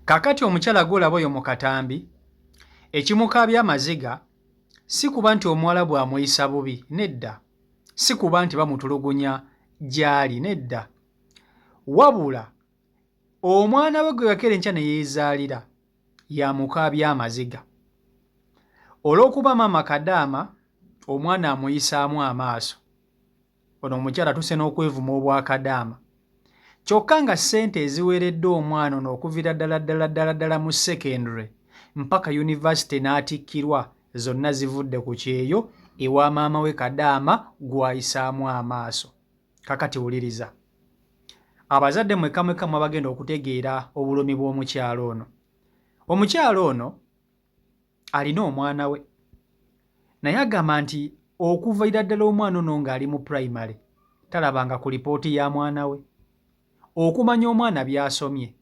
Kaakati omukyala gw'olaba oyo mu katambi, ekimukaabya amaziga si kuba nti Omuwalabu amuyisa bubi, nedda, si kuba nti bamutulugunya gy'ali, nedda, wabula omwana we gwe yakeera enkya ne yeezaalira y'amukaabya amaziga. Olw'okuba maama kadaama, omwana amuyisaamu amaaso. Ono omukyala atuuse n'okwevuma obwakadaama kyokka nga ssente eziweereddwa omwana ono okuviira ddala ddala ddala ddala mu secondary mpaka yunivasite n'atikkirwa zonna zivudde ku kyeyo ewa maama we kadaama gw'ayisaamu amaaso. Kakati wuliriza. Abazadde mwekka mwekka mwabagenda okutegeera obulumi bw'omukyala ono. Omukyala ono alina omwana we naye agamba nti okuvaira ddala omwana ono ng'ali mu pulayimale talabanga ku lipooti ya mwana we. Okumanya omwana by'asomye,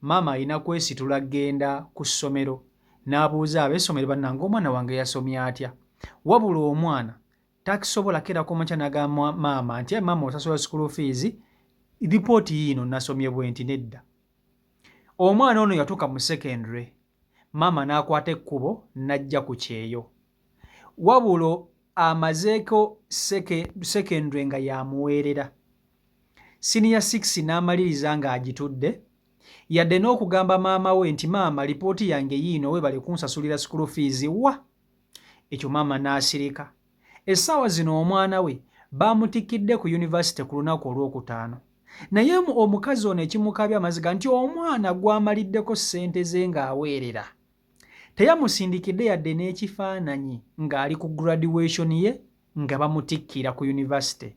maama alina kwesitula kugenda ku ssomero n'abuuza ab'essomero bannange omwana wange yasomye atya? Wabula omwana takisobola keera ku makya n'agamba maama nti maama osasula school fees, lipooti yiino nasomye bwenti nedda. Omwana ono yatuuka mu secondary maama n'akwata ekkubo n'ajja ku kyeyo. Wabula amazeeko secondary nga y'amuweerera. Siniya 6 n'amaliriza ng'agitudde yadde n'okugamba maama we nti maama lipooti yange yiino weebale kunsasulira school fees wa! Ekyo maama n'asirika. Essaawa zino omwana we baamutikkidde ku yunivasite ku lunaku Olwokutaano. Naye omukazi ono ekimukaabya amaziga nti omwana gw'amaliddeko ssente ze ng'aweerera teyamusindikidde yadde n'ekifaananyi ng'ali ku graduation ye nga bamutikkira ku yunivasite.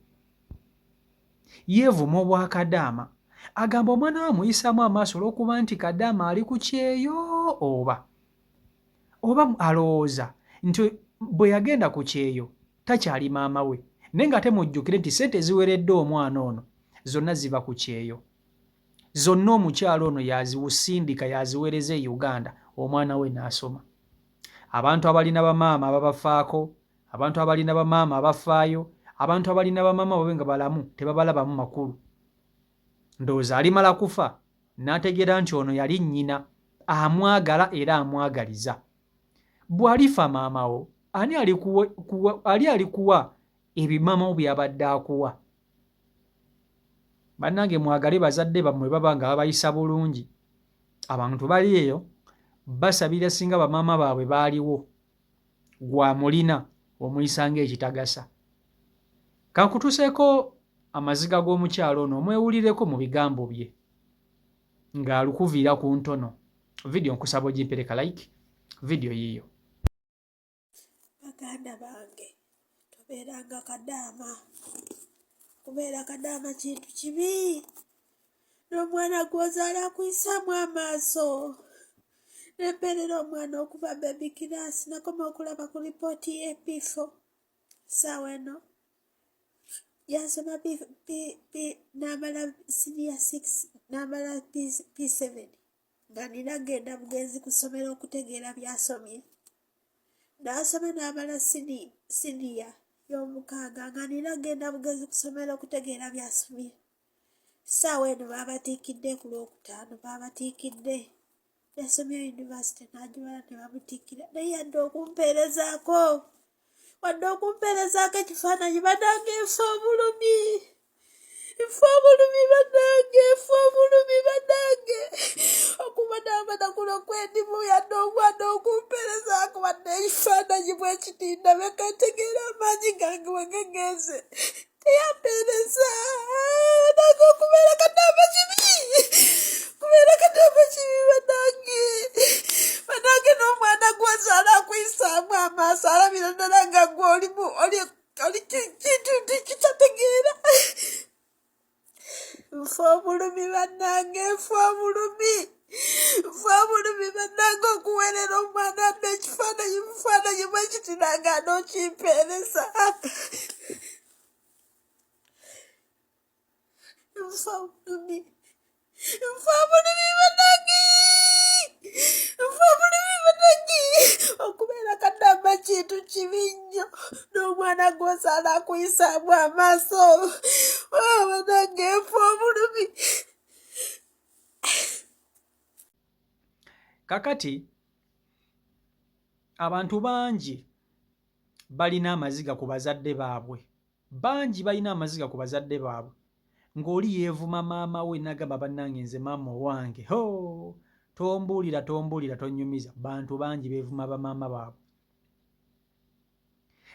Yeevuma obwakadaama. Agamba omwana we amuyisaamu amaaso olw'okuba nti kadaama ali ku kyeyo oba oba alowooza nti bwe yagenda ku kyeyo takyali maama we naye nga ate mujjukire nti ssente eziwereddwa omwana ono zonna ziva ku kyeyo zonna omukyala ono yaziwusindika yaziwereza e Uganda omwana we n'asoma. Abantu abalina bamaama ababafaako, abantu abalina bamaama abafaayo, abantu abalina bamaama babe nga balamu tebabalabamu makulu. Ndowooza alimala kufa n'ategeera nti ono yali nnyina amwagala era amwagaliza. Bw'alifa maama wo ani alikuwa, ali alikuwa ebyo maama wo by'abadde akuwa? Bannange mwagale bazadde bammwe baba nga babayisa bulungi. Abantu bali eyo basabira singa bamaama baabwe baaliwo. Gw'amulina omuyisa ng'ekitagasa. Kankutuseeko amaziga g'omukyala ono omwewulireko mu bigambo bye ng'alukuviira ku ntono. Vidiyo nkusaba ogimpereka like, vidiyo yiiyo. Baganda bange tobeeranga kadaama, kubeera kadaama kintu kibi n'omwana gw'ozaala akuyisaamu amaaso. Nempeerera omwana okuva baby class nakoma okulaba ku lipooti ye P4 ssaawa eno yasoma n'amala senior 6 n'amala P7 nga nina genda bugenzi ku ssomero okutegeera by'asomye. N'asoma n'amala siniya y'omukaaga nga nina genda bugenzi ku ssomero okutegeera by'asomye. Ssaawa eno baabatiikidde ku Lwokutaano baabatiikidde. Yasomye yunivasite n'agimala ne bamutikkira naye yadde okumpeerezaako wadde okumpeerezaako ekifaananyi banange nfa obulumi. Nfa obulumi bannange, nfa obulumi bannange. Okubonaabona kuno kwendimu yadde omwana okumpeerezaako wadde ekifaananyi bwe kiti ndabe ka ntegeera amaanyi gange we gagenze. Teyampeereza. Bannange okubeera kadaama kibi. Kubeera kadaama kibi bannange. Bannange n'omwana gw'ozaala akuyisaamu amaaso alabira ddala nga gwe olimu oli oli kintu nti kitategeera nfa obulumi bannange nfa obulumi nfa obulumi bannange okuweerera omwana adde ekifaananyi mufaananyi bwekiti nange anookimpeereza nfa obulumi nfa obulumi banange nfa obulumi banange okubeera kadamba kintu kibi nnyo n'omwana gw'osaala akuyisaamu amaaso oh, banange nfa obulumi. Kakati abantu bangi balina amaziga ku bazadde baabwe, bangi balina amaziga ku bazadde baabwe, ng'oli yeevuma maama we n'agamba, "Bannange, nze maama owange, ho, tombuulira, tombuulira, tonnyumiza." Bantu bangi beevuma bamaama baabwe.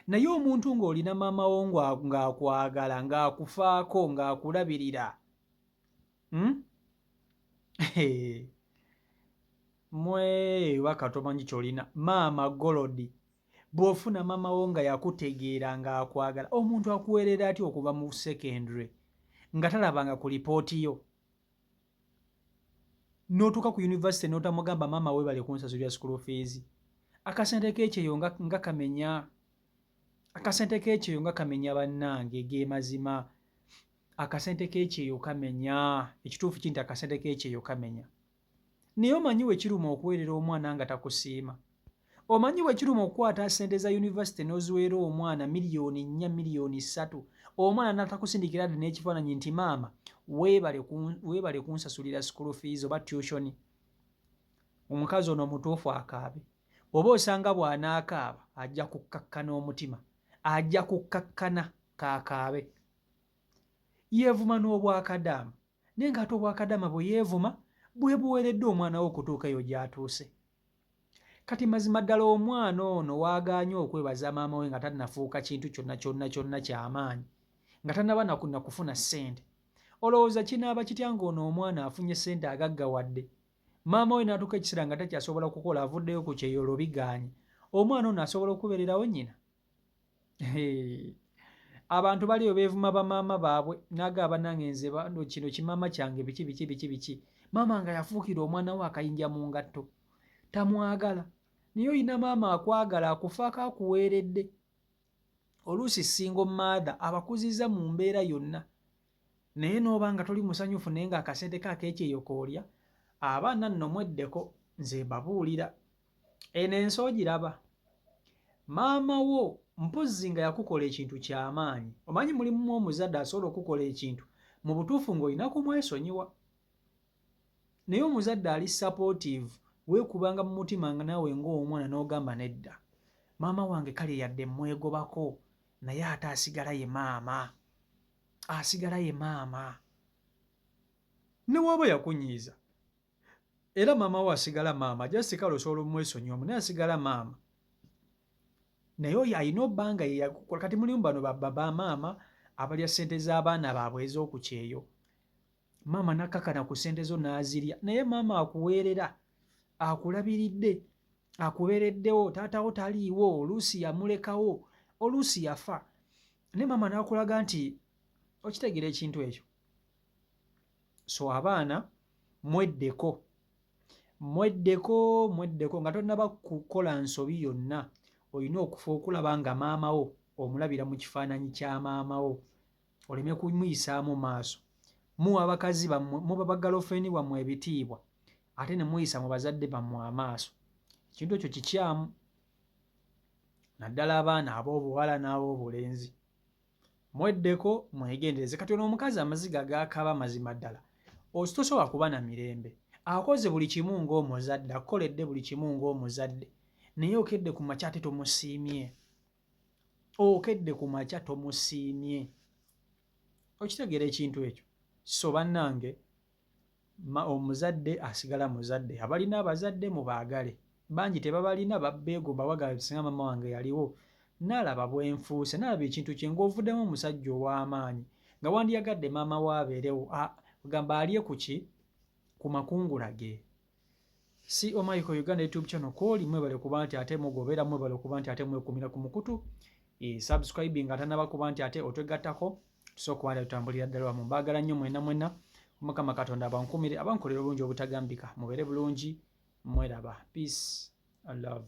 Naye omuntu ng'olina maama wo ng'akwagala, ng'akufaako, ng'akulabirira, Mwe waka tomanyi kyolina maama gold. Bw'ofuna maama wo nga yakutegeera, ng'akwagala, omuntu akuweerera atya okuva mu secondary nga talabanga ku lipooti yo, n'otuuka ku university n'otamugamba, "Maama, weebale kunsasulira school fees"? Akasente k'ekyeyo nga kamenya, akasente k'ekyeyo nga kamenya. Bannange, ge mazima, akasente k'ekyeyo kamenya. Ekituufu ki nti akasente k'ekyeyo kamenya. Naye omanyi we kiruma okuweerera omwana nga takusiima? Omanyi bwe kiruma okukwata ssente za yunivasite n'oziweera omwana, 4 miliyoni, 3 miliyoni, omwana n'atakusindikira dde n'ekifaananyi nti, "Maama, weebale kunsasulira school fees oba tuition"? Omukazi ono omutuufu akaabe, oba osanga bw'anaakaaba ajja kukkakkana omutima, ajja kukkakkana kaakaabe. Yeevuma n'obwakadaama, naye ng'ate obwakadaama bwe yeevuma bwe buweereddwa omwana we okutuuka eyo gy'atuuse. Kati mazima ddala omwana ono waagaanye okwebaza maama we nga tannafuuka kintu kyonna kyonna kyonna kyamaanyi, nga tannaba nakufuna ssente, olowooza kinaaba kitya ng'ono omwana afunye ssente, agaggawadde, maama we n'atuuka ekiseera nga takyasobola kukola, avuddeyo ku kyeyo, bigaanye? Omwana ono asobola okubeererawo nnyina? Abantu baliyo beevuma bamaama baabwe, n'agamba, "Nange nze kino kimaama kyange, biki biki biki biki." Maama nga yafuukira omwana we akayinja mu ngatto, tamwagala. Naye oyina maama akwagala, akufaako, akuweeredde. Oluusi single mother abakuziza mu mbeera yonna, naye n'oba nga toli musanyufu, naye ng'akasente ko ak'ekyeyo koolya. Abaana nno mweddeko, nze mbabuulira. Eno ensi ogiraba, maama wo mpozzi nga yakukola ekintu kyamaanyi. Omanyi mulimu omuzadde asobola okukola ekintu mu butuufu ng'olina kumwesonyiwa, naye omuzadde ali supportive, weekubanga mu mutima nga naawe ng'omwana n'ogamba, "Nedda, maama wange kale yadde mwegobako, naye ate asigala ye maama, asigala ye maama." Ne waaba yakunyiiza, era maama wo asigala maama. Just kale osobola omwesonyiwamu, naye asigala maama. Naye oyo alina obbanga yeyakukola. Kati mulimu bano bamaama abalya ssente z'abaana baabwe ez'okukyeyo. Maama nakakana ku ssente zo n'azirya, naye maama akuweerera, akulabiridde, akubeereddewo. Taatawo taliiwo, oluusi yamulekawo, oluusi yafa, naye maama n'akulaga nti okitegeera ekintu ekyo. So abaana mweddeko, mweddeko, mweddeko. Nga tonnaba kukola nsobi yonna, olina okufa okulaba nga maama wo omulabira mu kifaananyi kya maama wo, oleme kumuyisaamu maaso. Muwa abakazi bammwe, muba ba girlfriend bammwe ebitiibwa, ate ne muyisa mu bazadde bammwe amaaso. Ekintu ekyo kikyamu, naddala abaana ab'obuwala n'ab'obulenzi. Mweddeko, mwegendereze. Kati ono omukazi amaziga gakaba, mazima ddala tosobola kuba na mirembe. Akoze buli kimu ng'omuzadde, akukoledde buli kimu ng'omuzadde, naye okedde ku makya ate tomusiimye, okedde ku makya tomusiimye. Okitegeera ekintu ekyo? So bannange, omuzadde asigala muzadde. Abalina abazadde mubaagale. Bangi tebabalina, babbeegomba, bagamba, "Singa maama wange yaliwo, naalaba bwenfuuse, naalaba ekintu kye." Ng'ovuddemu omusajja ow'amaanyi, nga wandiyagadde maama we abeerewo, ogamba alye ku ki, ku makungula ge. Co Michael Uganda YouTube channel kwoli. Mwebale kuba nti ate mugobera, mwebale kuba nti ate mwekumira ku mukutu. Subscribing atanaba kuba nti ate otwegattako, tusobola kuba nti tutambulira ddala wamu. Mbaagala nnyo mwena mwena. Omukama Katonda abankumire, abankolera obulungi obutagambika. Mubeere bulungi, mweraba. Peace and love.